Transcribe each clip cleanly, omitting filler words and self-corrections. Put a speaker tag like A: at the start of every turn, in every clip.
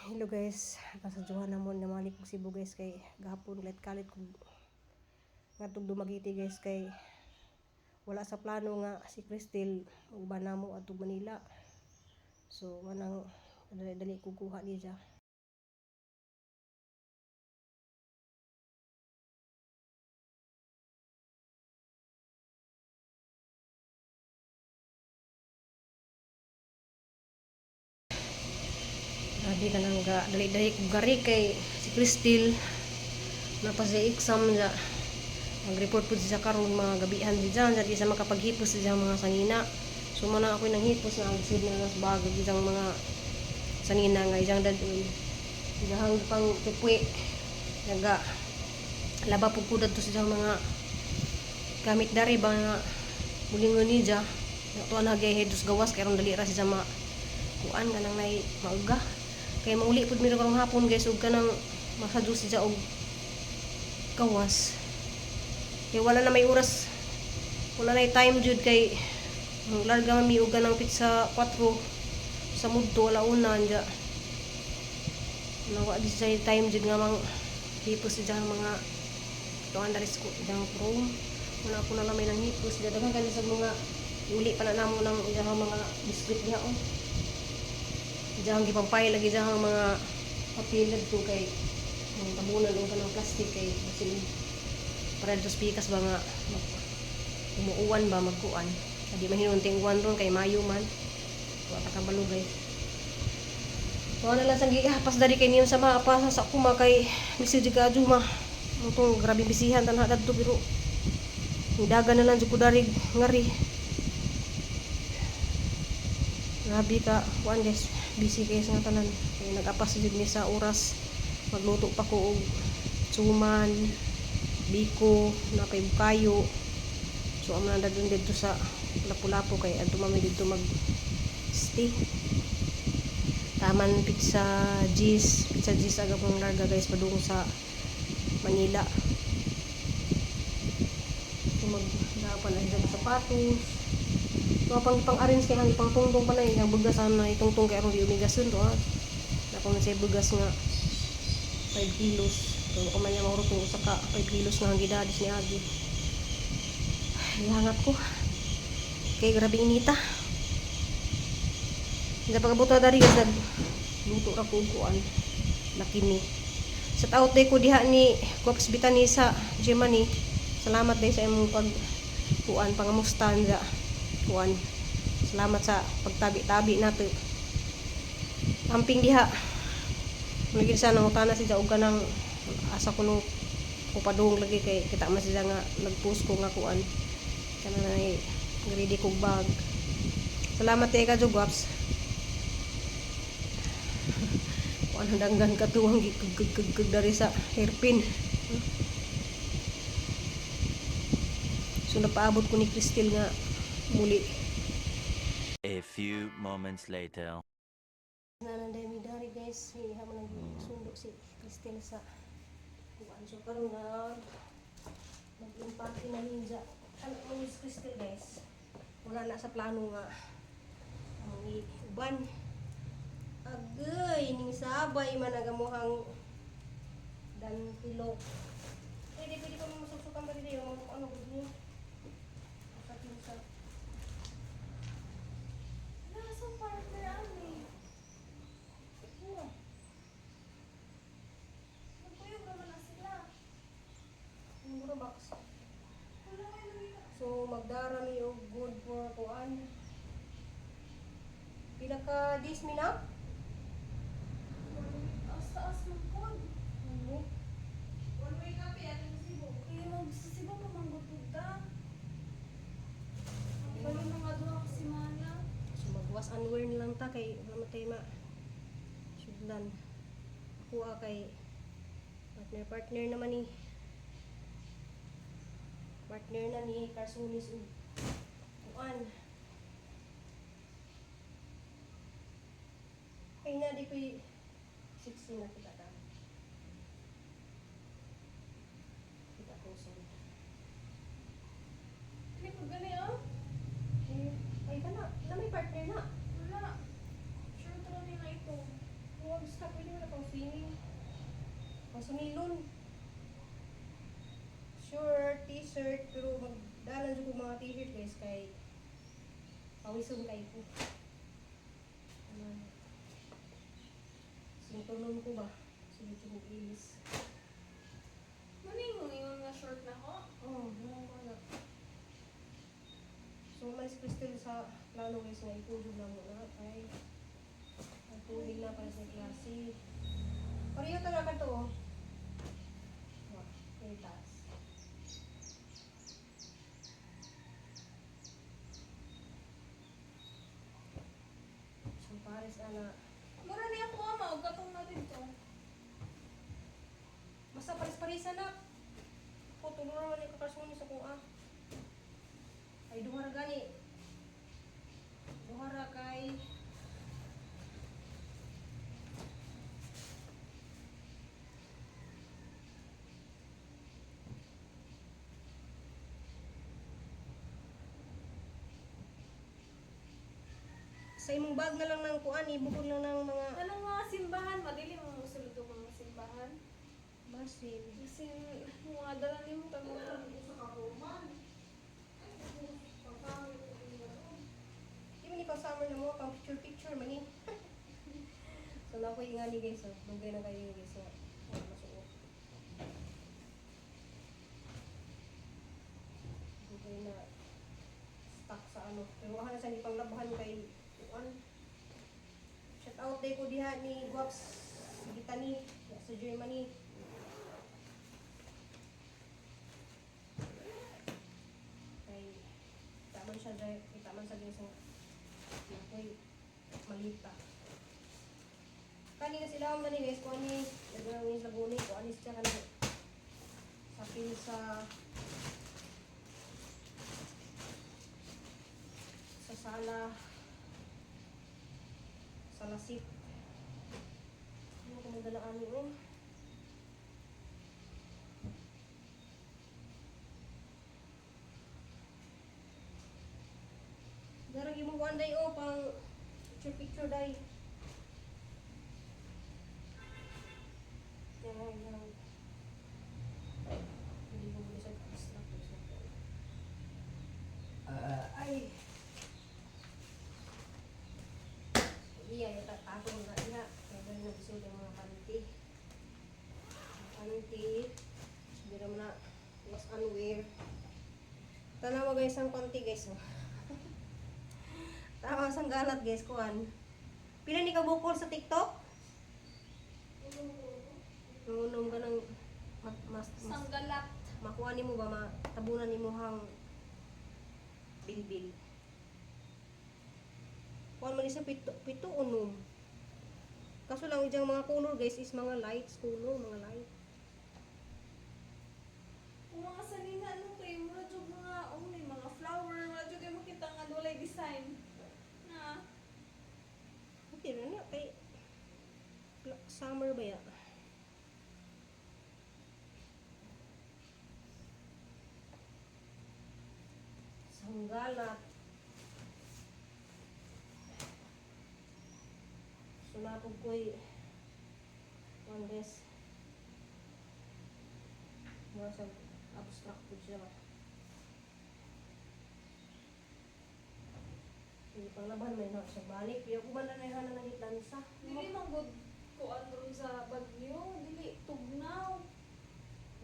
A: Hello guys, nasa Johanna mo namalik kog Cebu guys, kay gahapon kalit kalit kog ngadtong Dumaguete guys, kay wala sa plano nga si Cristel uban namo adtong Manila. So manang dali-dali kog kuha niya. Grabe ka nang ga dali-dali kog gari kay si Cristel napa sa exam niya. Mag-report po siya karon mga gabihan siya dyan. Di siya makapaghipos siya mga sanina. So muna ako nang hipos na ang sid na sa bag isang mga sanina nga isang dadun. Isang pang pupwi. Naga laba po ko dadto sa mga gamit dari ba nga mulingon niya. Tuan na dos gawas kay ron dali ra siya ma kuan kanang nay mauga. Kay mauli pud mi karong hapon guys, ug kanang masadyo siya og gawas. Kay wala na may oras, wala na time jud, kay ang larga man mi og kanang pizza 4 sa mudto alauna anja. Nawa di siya time jud nga mang hipos siya ang mga tuan dari sa dang room. Wala ko na lang may nang hipos. Daghan kani sa mga uli pa na namo ng iyang mga biskwit niya oh. Diyang gipampay lagi diyang mga papel dito kay ang tabunan og kanang plastic, kay basin para dito sa pikas ba nga umuuwan ba magkuan. Di man hinunting uwan ron kay Mayo man. Wa pa kabalo guys. So na lang sang gihapas dari kay niyon sa mga pasa sa kuma kay message ka ma. Mutong grabe bisihan tanha kadto, pero daga na lang jud ko dari ngari. Grabe ka kuan guys, busy kay sa tanan. Kay nag-apas jud ni sa oras, magluto pa ko og suman, biko, napay bukayo. So amo na dadun didto sa Lapu-Lapu kay adto man mi didto mag stay. Taman pizza G's, pizza G's aga pong larga guys padung sa Manila. So magdapan na siya sa sapatos. So pang arrange kay hang pang tungtong pa na yung bugas na itungtong kay aron di umigason to ha. Nako na siya bugas nga 5 kilos. So ako man niya mahurot ng usa ka 5 kilos nga ang gidadis ni Agi. Ay, hangat ko. Kay grabe inita. Hindi pagabot na dari guys, nagluto ra ko og kuan. Lakini. Shout out day ko diha ni Guaps Bitani sa Germany. Salamat day sa imong pag kuan pangamusta nila. Kuan. Salamat sa pagtabi-tabi nato. Amping diha. Lagi sa nangutana siya og kanang asa kuno ko padung lagi, kay kita man siya nga nagpost ko nga kuan. Kanang nay ready kog bag. Salamat kay ka Guaps. Kuan danggan katuwang gikugkugkug dari sa hairpin. So napaabot ko ni Cristel nga muli.
B: A few moments later.
A: Nananday mi dari guys, iha man nang sundo si Cristel sa kuan. So karon na mag-impake na ninja. Ano mo si Cristel guys? Wala na sa plano nga ang uban. Agay ning sabay man nagamuhang dantilok. Pwede pwede pa mo masuksukan ba dito yung ano gud niyo? Sa
C: Nasa partner ani.
A: Ano?
C: Nagkuyog naman na sila.
A: Ano box?
C: Wala kayo nakita.
A: So magdara mi og good for kuan. Pila ka days mi na?
C: Taas taas ng pod.
A: Ano?
C: One way kape at sa Cebu. Kaya mag sa Cebu pa manggutog ta. Ang mga duha ka semana.
A: So magwas and wear na lang ta kay wala man tayo ma sudlan. Kuha kay partner partner naman ni partner na ni Carsonis ug kuan. Ay na di ko'y 16 na kita ta. Kita ko sunod.
C: Hindi ko gani ah.
A: Eh, ay ka na. Na may partner na.
C: Wala. Sure to nila ito.
A: Huwag stop. Pwede mo na Masumilon. Short, t-shirt, pero magdala jud ko mga t-shirt guys kay pawison kay ko. Ano? Sintunon ko ba? Sige ko ilis.
C: Muna yung ingon nga short na ko.
A: Oh, no, wala. So, man si Crystal sa plano guys nga ipudog na mo na kay ang tubig na para sa klase. Pareho talaga to oh. Wah, yung taas. So, pares ana.
C: Mura niya ako ama, og katong na dito.
A: Basta pares-paresa na. Ko tulo ra man ni sa kuha. Ay duha ra gani. Duha ra kay sa imong bag na lang ng kuan, ibukod lang ng mga
C: Anong mga simbahan? Madili mo musulod og mga simbahan.
A: basin.
C: Kasi mga dala nimo tamo.
A: Di man ni pang summer na mo, pang picture picture man ni. So na ko ingani guys, so dugay na kayo guys. So, wala masuot. Dugay na stuck sa ano. Pero wala na sa ni panglabhan kay kuan. Shout out day ko diha ni Guaps Gitani sa Germany. Kay taman siya dahil taman sa guys ang ako'y malita. Kanina sila ang mani guys, kung ani, nagawin sa guni, kung ani siya kanina. Sa pin sa sala, sa lasit. Ano ko magdala ani eh? Darag imong kuan day oh pang picture picture day. Yan yan. Hindi ko muna siya abstract. Ay. Iya, yata ako na iya. Kaya ganun na gusto yung mga panty. Panty. Hindi naman na mas unwear. Tanawa guys ang panty guys. Oh. Tama sang galat guys kuan. Pila ni ka bukol sa TikTok? Nangunom ka ng mas, mas, mas
C: Sanggalat.
A: makuha nimo ba matabunan nimo hang bilbil. Kuan man isa pito, pito unom. Kaso lang ijang mga color guys is mga lights color, mga light.
C: Kung mga sanina ano kay mura jud mga oh may mga flower, wala jud kay makita nga walay design. Na
A: Okay ra na kay summer ba ya? Sanggalat. So napog ko'y one guys. Mura sa abstract po siya ba? Sige, panglaban may na siya balik. Pero kung na na na nagitlansa.
C: Dili man gud kuan ron sa Bagyo, dili tugnaw.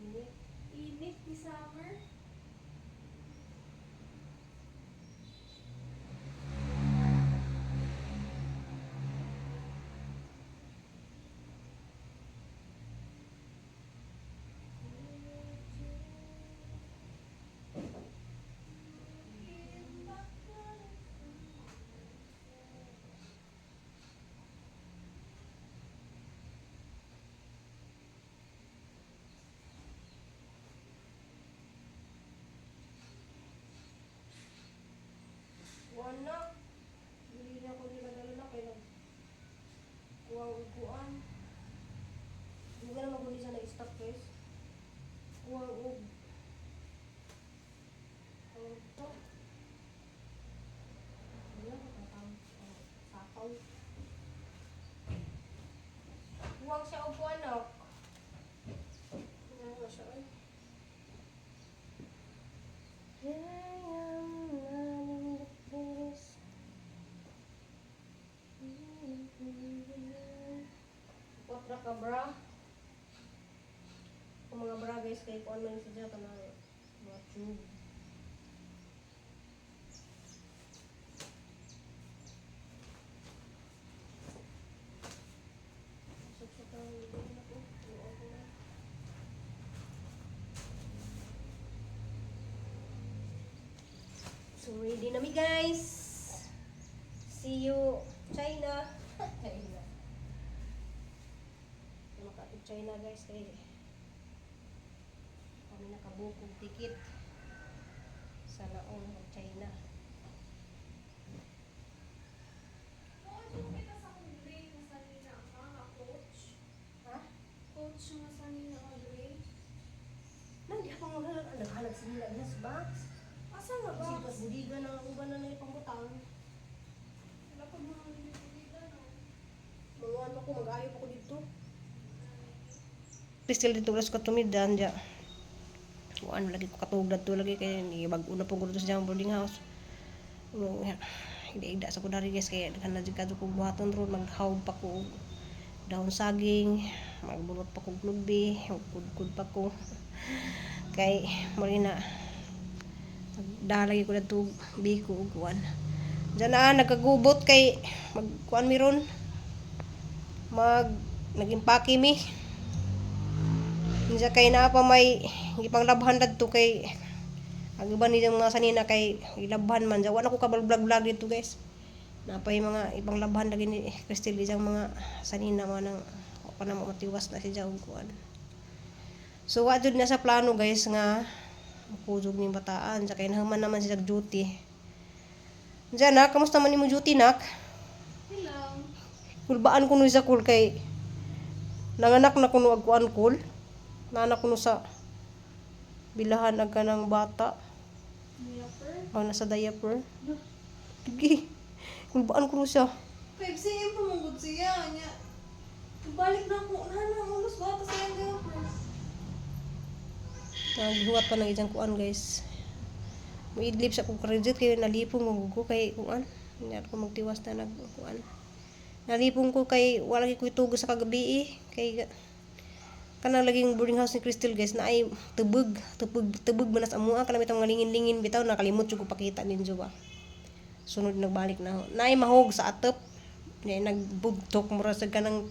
A: Hindi.
C: Init ni summer.
A: Wala. Dili na ko nila dala na kay nag kuwang uguan. Hindi ka naman kung sa na-stop guys. Kuwang ug. Ang ito. Wala ko tatawag. Sakaw. Kuwang siya og kuan ok. Mga bra. Ang mga bra, guys, kay kuan man siya kanang mga tube. Suksok ang na ko. Luo ko na. So ready na mi, guys. See you China. China. Makapit China, guys, kay kami nakabook og ticket sa naong mag China.
C: Oo, dyan kita sa akong gray nga sanina ka nga coach.
A: Ha?
C: Coach nga sanina nga gray.
A: Nang di ako mga naghalag sa nila sa box.
C: Asa nga ba?
A: Kasi pas budiga na ang uban na na ipangutang.
C: Wala pa mga nilipiligan, no?
A: Mga ano ko, mag-ayo pa ko dito. Pistol dito ulas ko tumidan dya. Kuan lagi ko katugad to lagi kay ni bag-o na po ko dito sa boarding house. Ida sa ko dari, guys, kay daghan na jud kadto ko buhaton ron, maghawb pa ko og dahon saging, magbulot pa ko og lubi, magkudkod pa ko. Kay mo na dalagi ko dadto og biko og kuan. Diyan na nagkagubot kay magkuan mi ron. Nag-impake mi. Unsa kay naa pa may gipanglabhan dadto kay ang iba niyang mga sanina kay ilabhan man. Wa na ko kabal vlog vlog dito, guys. Napay mga ibang labhan lagi ni Cristel isang mga sanina man ang wa pa na mo matiwas na siya og kuan. So wa jud na sa plano, guys, nga makuzog ning bataan sa kay nahuman naman siya duty. Diyan na, kamusta man imong duty, nak?
C: Hello.
A: Kulbaan kuno sa kul kay nanganak na kuno ag kuan kul. Nanak kuno sa bilahan ag kanang bata.
C: Diaper?
A: Ang nasa diaper. Sige. Kulbaan kuno siya.
C: 5 cm pa mong good siya. Nya. Balik na ako. Nahan ang ulos ba? Tapos yung diaper.
A: Naghuwat pa ng isang kuan, guys. Muidlip sa kong credit kay nalipong mo ko kay kuan. Hindi ako magtiwas na nag kuan. Nalipong ko kay wala gyud ko itugo sa kagabi eh. Kay kanang laging boarding house ni Crystal, guys, na ay tubog tubog tubog man sa amoa kanang bitong nga lingin-lingin bitaw nakalimot jud ko pakita ninyo ba. Sunod nagbalik na ako. Naay mahog sa atop. Niya nagbugtok mura sa kanang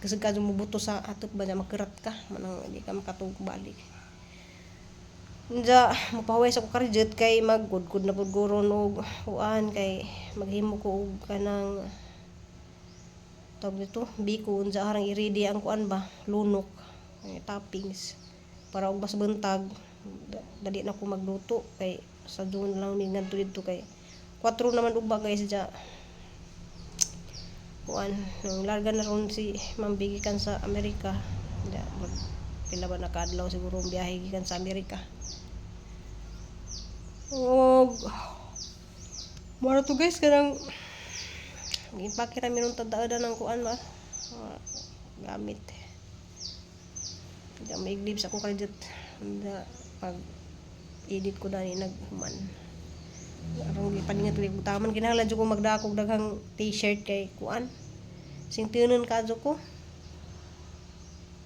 A: kasi ka mubuto sa atop ba na makirat ka manang di ka makatug balik. Unja, mapahuway sa ko karjut kay maggudgud na pud guro og kuan kay maghimo ko og kanang tawag nito biko, unja harang i-ready ang kuan ba, lunok, ang toppings para og mas buntag dali na ko magluto kay sa doon lang mi ngadto didto kay 4 naman ugba, guys, ja kuan nang larga na ron si Ma'am Biggie kan sa Amerika ja mag pila ba nakadlaw siguro ang biyahe gikan sa Amerika. Og mara to, guys, kanang gimpake ra mi nung tadaodan ng kuan ba, mga gamit. Hindi maiglib sa akong credit pag edit ko dani naghuman. Arong gipaningat ulit taman kinahanglan jud ko magdakog daghang t-shirt kay kuan. Sing tinon kadto ko.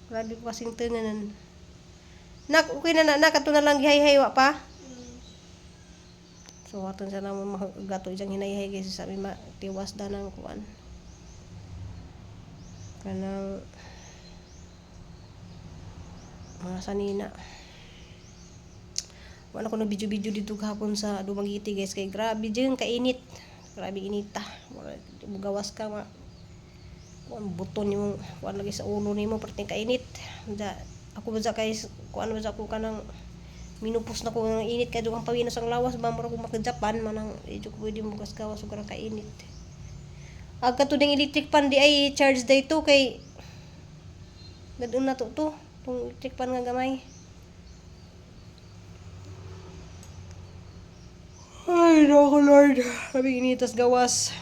A: Grabe ko kasing tinon. Nak, okay na na, nak, ato na lang gihayhay wa pa. So aton sa namo magato ijang hinayhay kasi sabi ma tiwas da ng kuan. Kanang mga sanina. Wala ko na video-video dito kahapon sa Dumaguete, guys, kay grabe jud kainit. Grabe inita. Wala mugawas ka ma kuan buton nimo kuan lagi sa ulo nimo perting kainit. Da ako ba sa kay kuan ba sa ko kanang minupos na ko ng init kay dugang pawinos ang lawas ba mura ko maka-Japan manang di ko pwede mo gawas og kainit. Aga to ding electric pan di ay charge day to kay gadun na to to tong electric pan nga gamay. Ay, nako Lord. Sabi initas gawas.